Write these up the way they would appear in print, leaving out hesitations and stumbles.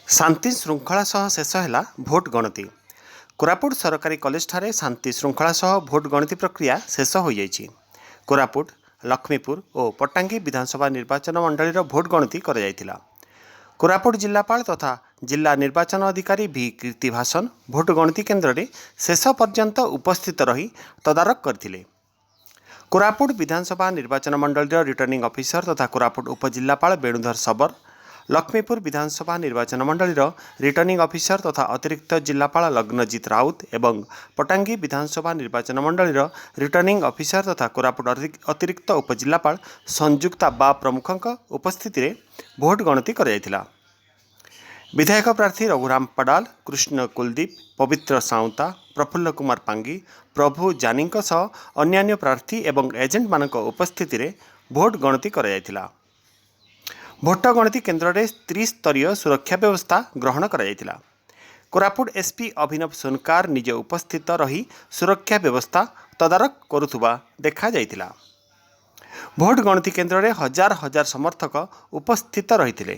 ଶାନ୍ତି ଶୃଙ୍ଖଳା ସହ ଶେଷ ହେଲା ଭୋଟ ଗଣତି। କୋରାପୁଟ ସରକାରୀ କଲେଜଠାରେ ଶାନ୍ତି ଶୃଙ୍ଖଳା ସହ ଭୋଟ ଗଣତି ପ୍ରକ୍ରିୟା ଶେଷ ହୋଇଯାଇଛି। କୋରାପୁଟ, ଲକ୍ଷ୍ମୀପୁର ଓ ପଟ୍ଟାଙ୍ଗୀ ବିଧାନସଭା ନିର୍ବାଚନ ମଣ୍ଡଳୀର ଭୋଟ ଗଣତି କରାଯାଇଥିଲା। କୋରାପୁଟ ଜିଲ୍ଲାପାଳ ତଥା ଜିଲ୍ଲା ନିର୍ବାଚନ ଅଧିକାରୀ ଭି କୀର୍ତ୍ତିଭାସନ ଭୋଟ ଗଣତି କେନ୍ଦ୍ରରେ ଶେଷ ପର୍ଯ୍ୟନ୍ତ ଉପସ୍ଥିତ ରହି ତଦାରଖ କରିଥିଲେ। କୋରାପୁଟ ବିଧାନସଭା ନିର୍ବାଚନ ମଣ୍ଡଳୀର ରିଟର୍ଣ୍ଣିଂ ଅଫିସର ତଥା କୋରାପୁଟ ଉପଜିଲ୍ଲାପାଳ ବେଣୁଧର ଶବର, ଲକ୍ଷ୍ମୀପୁର ବିଧାନସଭା ନିର୍ବାଚନ ମଣ୍ଡଳୀର ରିଟର୍ଣ୍ଣିଂ ଅଫିସର ତଥା ଅତିରିକ୍ତ ଜିଲ୍ଲାପାଳ ଲଗ୍ନଜିତ ରାଉତ ଏବଂ ପଟାଙ୍ଗୀ ବିଧାନସଭା ନିର୍ବାଚନ ମଣ୍ଡଳୀର ରିଟର୍ଣ୍ଣିଂ ଅଫିସର ତଥା କୋରାପୁଟ ଅତିରିକ୍ତ ଉପଜିଲ୍ଲାପାଳ ସଂଯୁକ୍ତା ବା ପ୍ରମୁଖଙ୍କ ଉପସ୍ଥିତିରେ ଭୋଟ ଗଣତି କରାଯାଇଥିଲା। ବିଧାୟକ ପ୍ରାର୍ଥୀ ରଘୁରାମ ପଡ଼ାଲ, କୃଷ୍ଣ କୁଲଦୀପ, ପବିତ୍ର ସାଉତା, ପ୍ରଫୁଲ୍ଲ କୁମାର ପାଙ୍ଗି, ପ୍ରଭୁ ଜାନିଙ୍କ ସହ ଅନ୍ୟାନ୍ୟ ପ୍ରାର୍ଥୀ ଏବଂ ଏଜେଣ୍ଟମାନଙ୍କ ଉପସ୍ଥିତିରେ ଭୋଟ ଗଣତି କରାଯାଇଥିଲା। ଭୋଟ ଗଣତି କେନ୍ଦ୍ରରେ ତ୍ରିସ୍ତରୀୟ ସୁରକ୍ଷା ବ୍ୟବସ୍ଥା ଗ୍ରହଣ କରାଯାଇଥିଲା। କୋରାପୁଟ ଏସ୍ପି ଅଭିନବ ସୋନକାର ନିଜେ ଉପସ୍ଥିତ ରହି ସୁରକ୍ଷା ବ୍ୟବସ୍ଥା ତଦାରଖ କରୁଥିବା ଦେଖାଯାଇଥିଲା। ଭୋଟ ଗଣତି କେନ୍ଦ୍ରରେ ହଜାର ହଜାର ସମର୍ଥକ ଉପସ୍ଥିତ ରହିଥିଲେ।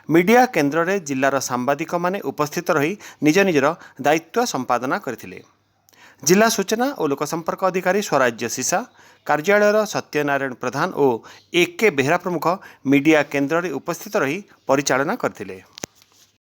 ମିଡିଆ କେନ୍ଦ୍ରରେ ଜିଲ୍ଲାର ସାମ୍ବାଦିକମାନେ ଉପସ୍ଥିତ ରହି ନିଜ ନିଜର ଦାୟିତ୍ୱ ସମ୍ପାଦନା କରିଥିଲେ। ଜିଲ୍ଲା ସୂଚନା ଓ ଲୋକସମ୍ପର୍କ ଅଧିକାରୀ ସ୍ୱରାଜ୍ୟ ସିସା କାର୍ଯ୍ୟାଳୟର ସତ୍ୟନାରାୟଣ ପ୍ରଧାନ ଓ ଏ କେ ବେହେରା ପ୍ରମୁଖ ମିଡିଆ କେନ୍ଦ୍ରରେ ଉପସ୍ଥିତ ରହି ପରିଚାଳନା କରିଥିଲେ।